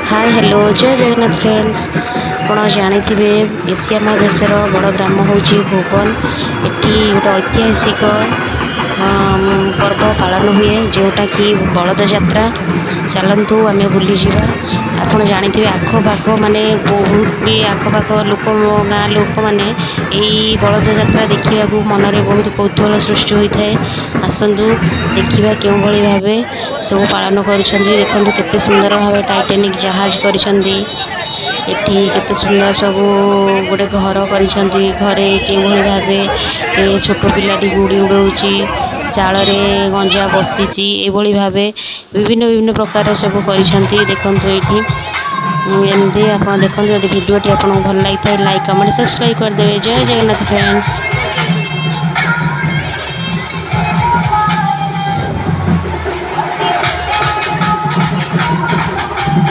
ହାଏ, hello, ଜୟ Jagannath friends. ଆପଣ ଜାଣିଥିବେ, Asia ମହାଦେଶର ବଡ଼ ଗ୍ରାମ ହେଉଛି ଭୁବନ। ଏଠି ଗୋଟେ ଐତିହାସିକ ପର୍ବ ପାଳନ ହୁଏ, ଯେଉଁଟାକି ବଳଦ ଯାତ୍ରା। ଚାଲନ୍ତୁ, ଆମେ ବୁଲିଯିବା। ଆପଣ ଜାଣିଥିବେ, ଆଖପାଖ ମାନେ ବହୁତ ବି ଆଖପାଖ ଲୋକ, ଗାଁ ଲୋକମାନେ ଏଇ ବଳଦ ଯାତ୍ରା ଦେଖିବାକୁ ମନରେ ବହୁତ କୌତୁହଳ ସୃଷ୍ଟି ହୋଇଥାଏ। ଆସନ୍ତୁ ଦେଖିବା, କେଉଁଭଳି ଭାବେ ସବୁ ପାଳନ କରୁଛନ୍ତି। ଦେଖନ୍ତୁ, କେତେ ସୁନ୍ଦର ଭାବେ ଟାଇଟାନିକ୍ ଜାହାଜ କରିଛନ୍ତି। ଏଠି କେତେ ସୁନ୍ଦର ସବୁ ଗୋଟେ ଘର କରିଛନ୍ତି। ଘରେ କେଉଁଭଳି ଭାବେ ଏ ଛୋଟ ପିଲାଟି ଗୁଡ଼ି ଉଡ଼ଉଛି, ଚାଳରେ ଗଞ୍ଜା ବସିଛି, ଏଭଳି ଭାବେ ବିଭିନ୍ନ ବିଭିନ୍ନ ପ୍ରକାର ସବୁ କରିଛନ୍ତି। ଦେଖନ୍ତୁ ଏଇଠି ଏମିତି ଆପଣ ଦେଖନ୍ତୁ। ଯଦି ଭିଡ଼ିଓଟି ଆପଣଙ୍କୁ ଭଲ ଲାଗିଥାଏ, ଲାଇକ୍, କମେଣ୍ଟ, ସବସ୍କ୍ରାଇବ୍ କରିଦେବେ। ଜୟ ଜଗନ୍ନାଥ ଫ୍ରେଣ୍ଡସ୍।